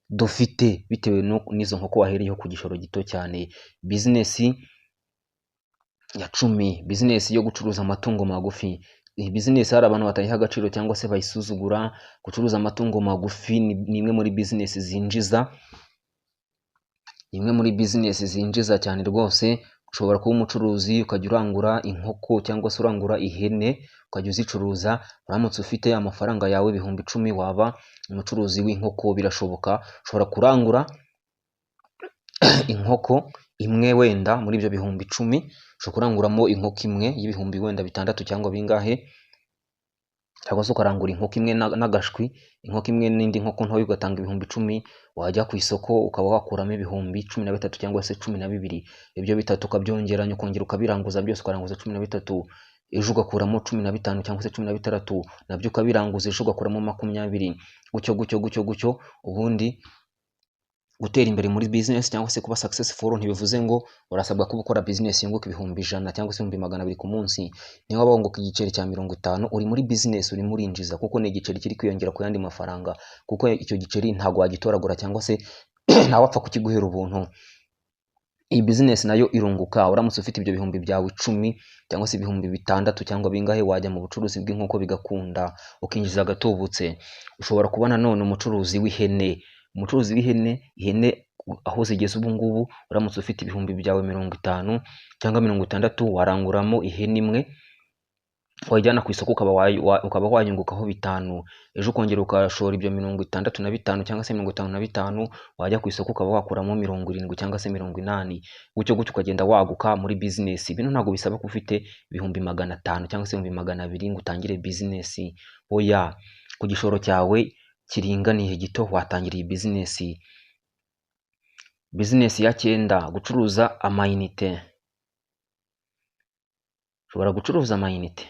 A: dufite, bitewe n'izo nkoko wahereyeho ku gishoro gito cyane. Business ya 10, business yo gucuruza amatungo magufi. Iyi business hari abantu batayiha agaciro cyangwa se bayisuzugura. Gucuruza amatungo magufi ni imwe muri business zinjiza, ni imwe muri business zinjiza cyane rwose. Ushobora kuba umucuruzi, ukajya urangura inkoko cyangwa se urangura ihene, ukajya uzicuruza. Uramutse ufite amafaranga yawe 10,000, waba umucuruzi w'inkoko, birashoboka. Ushobora kurangura inkoko imwe wenda muri ibyo 10,000, ushobora kuranguramo inkoko imwe y'ibihumbi wenda 6000 cyangwa bingahe, cyangwa se ukarangura inkoko imwe n'agashwi, inkoko imwe n'indi nkoko ntoya, ugatanga 10,000, wajya ku isoko ukaba wakuramo 13,000 cyangwa se 12. Ibyo bitatu ukabyongeranya, ukongera ukabiranguza byose, ukaranguza 13, ejo ugakuramo 15 cyangwa se 16, nabyo ukabiranguza, ejo ugakuramo 20, gutyo gutyo gutyo gutyo. Ubundi gutera imbere muri business cyangwa se kuba successful ntibivuze ngo urasabwa kuba ukora business yunguka 100,000 cyangwa se 200,000 ku munsi. Niba waba wunguka igiceri cya 50, uri muri business, urimo urinjiza, kuko ni igiceri kiri kwiyongera ku yandi mafaranga, kuko icyo giceri ntabwo wagitoragura cyangwa se ntawapfa kukiguhera ubuntu. Iyi business nayo irunguka. Uramutse ufite ibyo bihumbi byawe 10 cyangwa se 6000 cyangwa bingahe, wajya mu bucuruzi bw'inkoko bigakunda, ukinjiza agatubutse. Ushobora kuba nanone umucuruzi w'ihene. Umucuruzi w'ihene, ihene aho zigeze ubu ngubu, uramutse ufite ibihumbi byawe 50 cyangwa 60, waranguramo ihene imwe. Wayijyana ku isoko ukaba wayungukaho 5, ejo ukongera ukashora ibyo 65 cyangwa se 55, wajya ku isoko ukaba wakuramo 70 cyangwa se 80, gutyo gutyo ukagenda waguka muri bizinesi. Bino ntabwo bisaba ko ufite 500,000 cyangwa se 200,000 ngo utangire bizinesi, oya, ku gishoro cyawe kiringaniye gito watangira iyi bizinesi. Bizinesi ya 9, gucuruza amayinite. Ushobora gucuruza amayinite,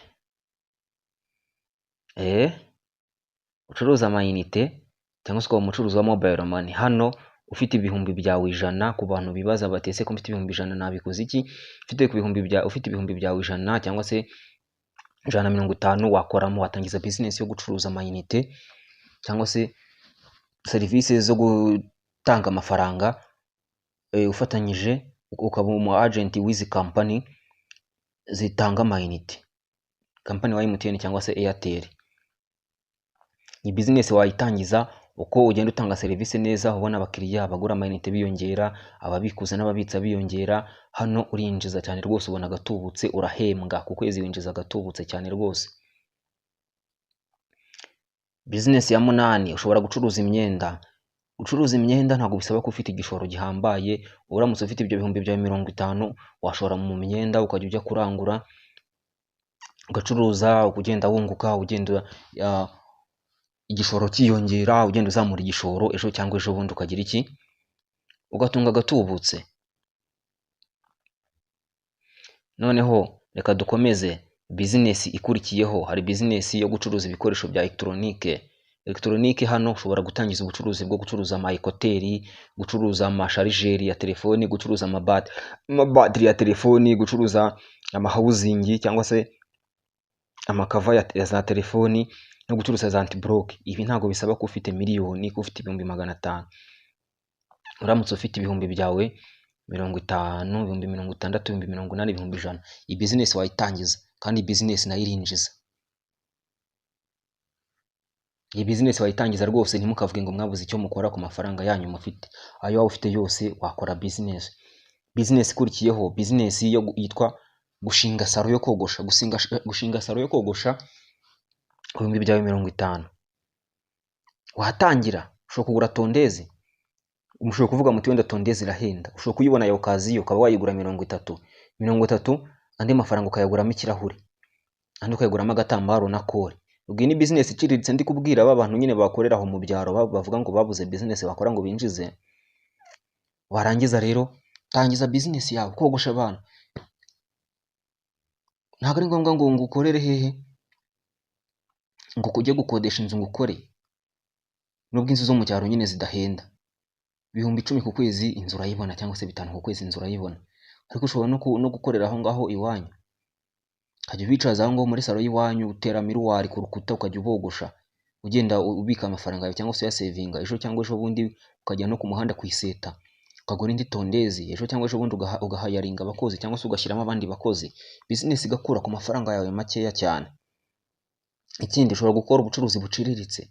A: ucuruza amayinite cyangwa se ukaba umucuruzi wa mobile money. Hano ufite 100,000 ku bantu bibaza bati ese ko mfite 100,000 nabikoze iki? Ufite 100,000 cyangwa se 150 wakoramo, watangiza bizinesi yo gucuruza amayinite cyangwa se serivisi zo gutanga amafaranga, ufatanyije ukaba umu agent w'izi kampani zitanga amayinite, kampani wa MTN cyangwa se Airtel. Iyi bizinesi wayitangiza uko ugenda utanga serivisi neza, ubona abakiriya, abagura amayinite biyongera, ababikuza n'ababitsa biyongera. Hano urinjiza cyane rwose, ubona agatubutse, urahembwa ku kwezi, winjiza agatubutse cyane rwose. Bizinesi ya 8, ushobora gucuruza imyenda. Gucuruza imyenda ntabwo bisaba ko ufite igishoro gihambaye. Uramutse ufite ibyo 50,000 washora mu myenda, ukajya ujya kurangura ugacuruza, ugenda wunguka, ugenda igishoro cyiyongera, ugenda uzamura igishoro, ejo cyangwa ejo bundi ukagira iki, ugatunga agatubutse. Noneho reka dukomeze bizinesi ikurikiyeho. Hari bizinesi yo gucuruza ibikoresho bya elegitoronike. Elegitoronike hano ushobora gutangiza ubucuruzi bwo gucuruza ama ekoteri, gucuruza amasharijeri ya telefoni, gucuruza amabatiri ya telefoni, gucuruza amahawuzingi cyangwa se amakava ya za telefoni, no gucuruza za antiboroke. Ibi ntabwo bisaba ko ufite miliyoni, ko ufite 500,000. Uramutse ufite 50,000, 60,000, 80,000, 100,000, iyi bizinesi wayitangiza, kandi bizinesi nayo irinjiza. Iyi bizinesi wayitangiza rwose, ntimukavuge ngo mwabuze icyo mukora ku mafaranga yanyu mufite. Ayo waba ufite yose wakora bizinesi. Bizinesi ikurikiyeho, bizinesi yitwa gushinga salo yo kogosha. Gushinga salo yo kogosha ku 50,000 watangira. Ushobora kugura tondezi, mushobora kuvuga muti wenda tondezi irahenda, ushobora kuyibona ya okaziyo ukaba wayigura 30, 30, andi mafaranga ukayaguramo ikirahure, andi ukayaguramo agatambaro na kore. Ubwo iyi ni bizinesi iciriritse ndi kubwira ba bantu nyine bakorera aho mu byaro, bavuga ngo babuze bizinesi bakora ngo binjize. Warangiza rero tangiza bizinesi yawe, kogosha abantu. Ntabwo ari ngombwa ngo ukorere hehe, ngo ujye gukodesha inzu ngo ukore, nubwo inzu zo mu cyaro nyine zidahenda. 10,000 ku kwezi inzu urayibona, cyangwa se 5 ku kwezi inzu urayibona. Ariko ushobora no gukorera aho ngaho iwanyu, ukajya ubicaza aho ngaho muri salo y'iwanyu, utera miruwari ku rukuta ukajya ubogosha, ugenda ubika amafaranga yawe cyangwa se uyasevinga. Ejo cyangwa ejo bundi ukajya no ku muhanda ku iseta ukagura indi tondezi, ejo cyangwa ejo bundi ugahayaringa abakozi cyangwa se ugashyiramo abandi bakozi, bizinesi igakura ku mafaranga yawe makeya cyane. Ikindi, ushobora gukora ubucuruzi buciriritse,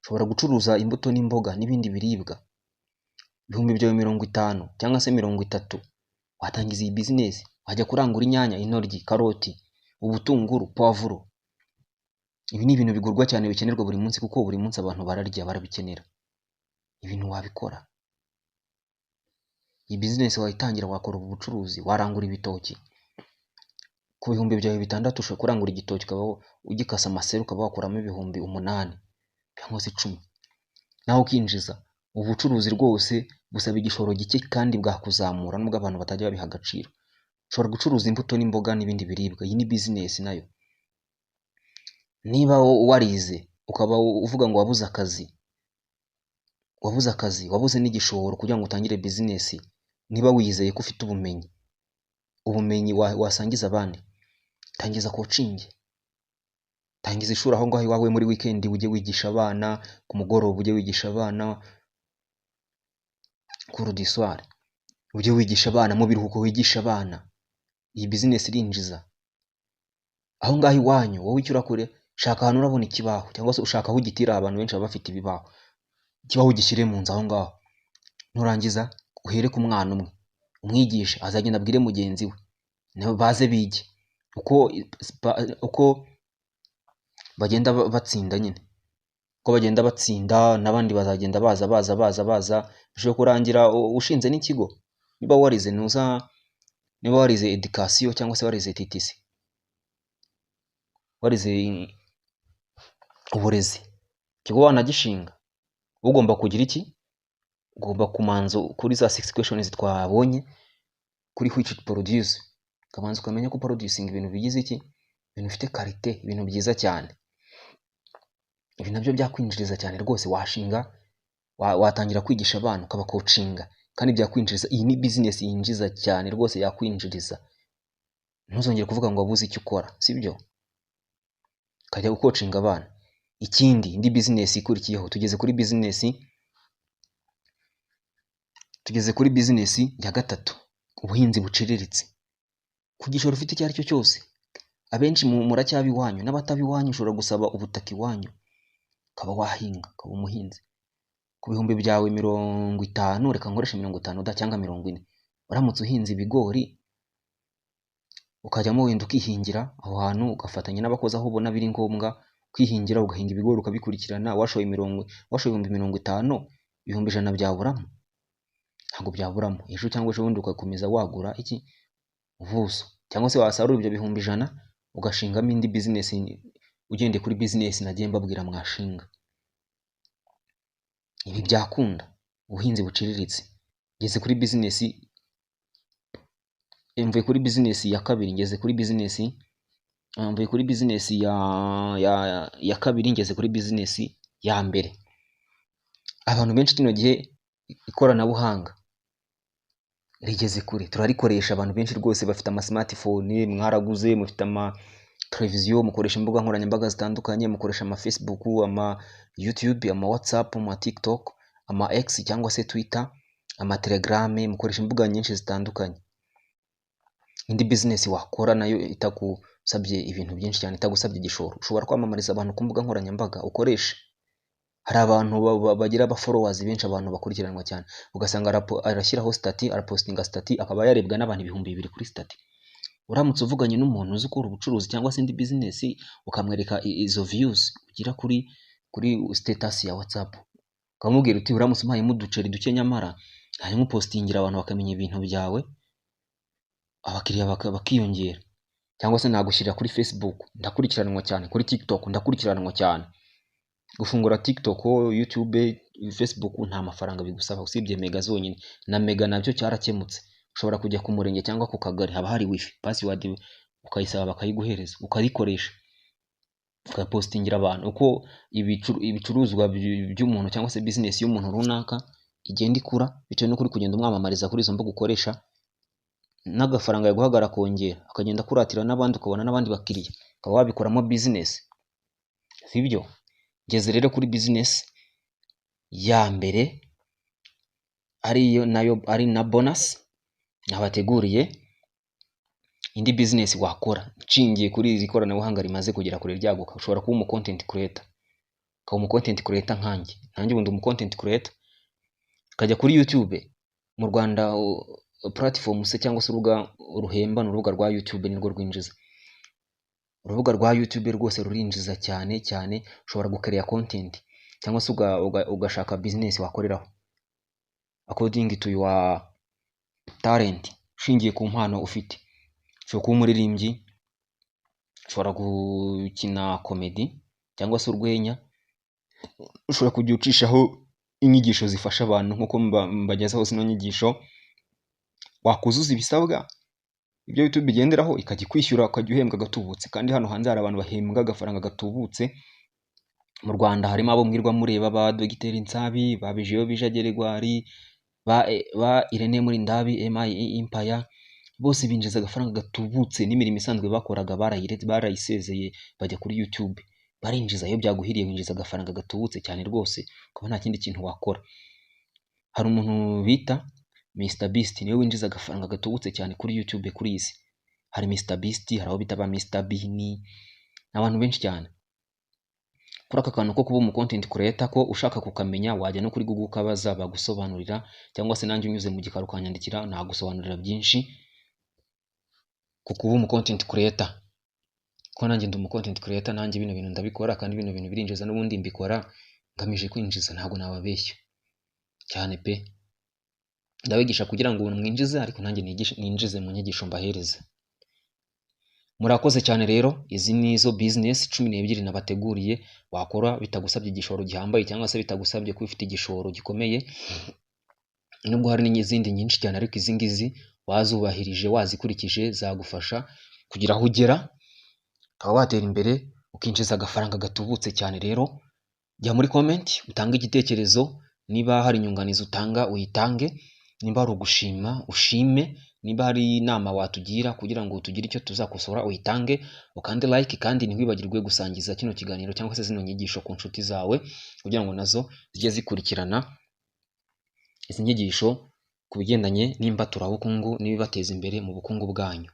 A: ushobora gucuruza imbuto n'imboga n'ibindi biribwa. 50,000 cyangwa se 30 watangiza iyi bizinesi. Wajya kurangura inyanya, intoryi, karoti, ubutunguru, puwavuro. Ibi ni ibintu bigurwa cyane, bikenerwa buri munsi, kuko buri munsi abantu bararya, barabikenera. Ibintu wabikora. Iyi bizinesi wayitangira, wakora ubu bucuruzi, warangura ibitoki ku 6,000. Ushobora kurangura igitoki ukaba ugikasa amaseru, ukaba wakuramo 8,000 cyangwa se 10, nawe ukinjiza. Ubu bucuruzi rwose busaba igishoro gike kandi bwakuzamura, nubwo abantu batajya babiha agaciro. Ushobora gucuruza imbuto n'imboga n'ibindi biribwa. Iyi ni bizinesi nayo. Niba warize ukaba uvuga ngo wabuze akazi, wabuze akazi, wabuze n'igishoro kugira ngo utangire bizinesi, niba wizeye ko ufite ubumenyi, ubumenyi wasangiza abandi, tangiza kocingi, tangiza ishuri aho ngaho iwawe muri wikendi, ujye wigisha abana ku mugoroba, ujye wigisha abana kuri diswari, ujye wigisha abana mu biruhuko, wigisha abana. Iyi bizinesi irinjiza aho ngaho iwanyu. Wowe icyo urakore, shaka ahantu urabona ikibaho, cyangwa se ushaka aho ugitira. Abantu benshi baba bafite ibibaho, ikibaho ugishyire mu nzu aho ngaho. Nurangiza uhere ku mwana umwe, umwigishe, azagenda abwire mugenzi we, nabo baze bige. Uko bagenda batsinda nyine, uko bagenda batsinda n'abandi bazagenda baza baza baza baza, bishobora kurangira ushinze n'ikigo. Niba warize ntuza, niba warize education cyangwa se warize TTC, warize uburezi, ikigo wanagishinga. Ugomba kugira iki? Ugomba kumanza kuri za six questions twabonye kuri which to produce, ukabanza ukamenya ko producing ibintu bigize iki, ibintu bifite qualité, ibintu byiza cyane. Ibi nabyo byakwinjiriza cyane rwose. Washinga, watangira kwigisha abana, ukabacoachinga, kandi byakwinjiriza. Iyi ni business yinjiza cyane rwose, yakwinjiriza, ntuzongere kuvuga ngo wabuze icyo ukora, sibyo? Ukajya gucoachinga abana. Ikindi, indi business ikurikiyeho, tugeze kuri business ya gatatu, ubuhinzi buciriritse ku gishoro ufite icyo ari cyo cyose. Abenshi muracyaba iwanyu, n'abataba iwanyu ushobora gusaba ubutaka iwanyu, ukaba wahinga, ukaba umuhinzi ku bihumbi byawe 50. Reka nkoreshe 50 da cyangwa 40. Uramutse uhinze ibigori, ukajyamo wenda ukihingira aho hantu, ugafatanya n'abakozi aho ubona biri ngombwa, ukihingira, ugahinga ibigori, ukabikurikirana, washoye 50,000, 100,000 byaburamo? Ntabwo byaburamo. Ejo cyangwa ejo bundi ugakomeza wagura iki, ubuso, cyangwa se wasarura ibyo 100,000 ugashingamo indi business, ugendeye kuri business nagiye mbabwira mwashinga. Ibi byakunda, ubuhinzi buciriritse. Ngeze kuri business, mvuye kuri business ya kabiri ngeze kuri business, mvuye kuri business ya kabiri ngeze kuri business ya mbere. Abantu benshi kino gihe ikoranabuhanga rigeze kure, turarikoresha. Abantu benshi rwose bafite ama smartphone, mwaraguze, mufite ama televiziyo, mukoresha imbuga nkoranyambaga zitandukanye, mukoresha ama Facebook, ama YouTube, ama WhatsApp, ama TikTok, ama X cyangwa se Twitter, ama Telegram, mukoresha imbuga nyinshi zitandukanye. Indi business wakora nayo itagusabye ibintu byinshi cyane, itagusabye igishoro, ushobora kwamamariza abantu ku mbuga nkoranyambaga ukoresha. Hari abantu bagira aba followers benshi, abantu bakurikiranwa cyane, ugasanga arashyiraho status, arapostinga status, akaba yarebwa n'abantu 2000 kuri status. Uramutse uvuganye n'umuntu uzi ukora ubucuruzi cyangwa se indi business, ukamwereka izo views ugira kuri status ya WhatsApp, ukamubwira uti: "Uramutse umpayemo uduceri duke, nyamara hanyuma upostingira abantu bakamenya ibintu byawe, abakiriya bakiyongera, cyangwa se nagushyirira kuri Facebook, ndakurikiranwa cyane, kuri TikTok ndakurikiranwa cyane." Gufungura TikTok, YouTube, Facebook nta mafaranga bigusaba usibye mega zonyine, na mega nabyo cyarakemutse. Ushobora kujya ku murenge cyangwa ku kagari, haba hari wifi, password ukayisaba bakayiguhereza, ukayikoresha, ukapostingira abantu. Uko ibicuruzwa by'umuntu cyangwa se business y'umuntu runaka igenda ikura, bitewe n'uko uri kugenda umwamamariza kuri izo mbuga ukoresha, n'agafaranga yaguhaga arakongera, akagenda akuratira n'abandi, ukabona n'abandi bakiriya, ukaba wabikoramo business, sibyo? Ngeze rero kuri business ya mbere, ariyo nayo ari na bonus nabateguriye. Indi business wakora nshingiye kuri iri koranabuhanga rimaze kugera kure ryaguka, ushobora kuba umu content creator, ukaba umu content creator nkanjye. Nanjye ubu ndi umu content creator, ukajya kuri YouTube. Mu Rwanda platform se cyangwa se urubuga ruhemba ni urubuga rwa YouTube, nirwo rwinjiza. Urubuga rwa YouTube rwose rurinjiza cyane cyane. Ushobora gukereya content cyangwa se ugashaka business wakoreraho according to your talent, ushingiye ku mpano ufite. Ushobora kuba umuririmbyi, ushobora gukina comedy cyangwa se urwenya, ushobora kujya ucishaho inyigisho zifasha abantu nk'uko mbagezaho zino nyigisho. Wakuzuza ibisabwa ibyo YouTube igenderaho, ikajya ikwishyura, ukajya uhembwa agatubutse. Kandi hano hanze hari abantu bahembwa agafaranga gatubutse. Mu Rwanda harimo abo mwirwa mureba, ba Dogiteri Nsabi, ba Bijiyobija Geregwari, ba Irene Murindabi, MI Empire, bose binjiza agafaranga gatubutse n'imirimo isanzwe bakoraga barayiretse, barayisezeye, bajya kuri YouTube, barinjiza. Iyo byaguhiriye winjiza agafaranga gatubutse cyane rwose, ukaba nta kindi kintu wakora. Hari umuntu bita Mr Beast, niwe winjiza agafaranga gatubutse cyane kuri YouTube kuri iyi si. Hari Mr Beast, hari abo bita ba Mr Bean, ni abantu benshi cyane. Kuri aka kantu ko kuba umu content creator, ko ushaka kukamenya, wajya no kuri Google ukabaza bagusobanurira, cyangwa se nanjye unyuze mu gikari ukanyandikira nagusobanurira byinshi ku kuba umu content creator. Kuko nanjye ndi umu content creator, nanjye bino bintu ndabikora, kandi bino bintu birinjiza, n'ubundi mbikora ngamije kwinjiza, ntabwo nababeshya cyane pe. Ndabigisha kugira ngo mwinjize, ariko nanjye ninjize mu nyigisho mbahereza. Murakoze cyane rero, izi ni zo business 12 nabateguriye wakora bitagusabye igishoro gihambaye, cyangwa se bitagusabye kuba ufite igishoro gikomeye, nubwo hari n'izindi nyinshi cyane, ariko izi ngizi wazubahirije, wazikurikije, zagufasha kugira aho ugera, ukaba watera imbere, ukinjiza agafaranga gatubutse cyane. Rero jya muri comment utange igitekerezo, niba hari inyunganizi utanga uyitange, nimba hari ugushima ushime, niba hari inama watugira kugira ngo tugire icyo tuzakosora uyitange, ukande like, kandi ntiwibagirwe gusangiza kino kiganiro cyangwa se zino nyigisho ku nshuti zawe, kugira ngo nazo zijye zikurikirana izi nyigisho ku bigendanye n'imbaturabukungu n'ibibateza imbere mu bukungu bwanyu.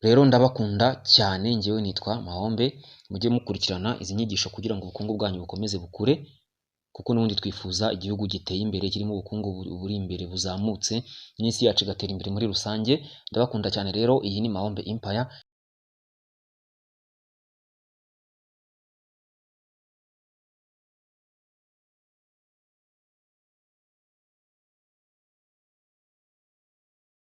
A: Rero ndabakunda cyane, njyewe nitwa Mahombe, mujye mukurikirana izi nyigisho kugira ngo ubukungu bwanyu bukomeze bukure, kuko n'ubundi twifuza igihugu giteye imbere, kirimo ubukungu buri imbere buzamutse, n'isi yacu igatera imbere muri rusange. Ndabakunda cyane rero, iyi ni Mahombe Empire.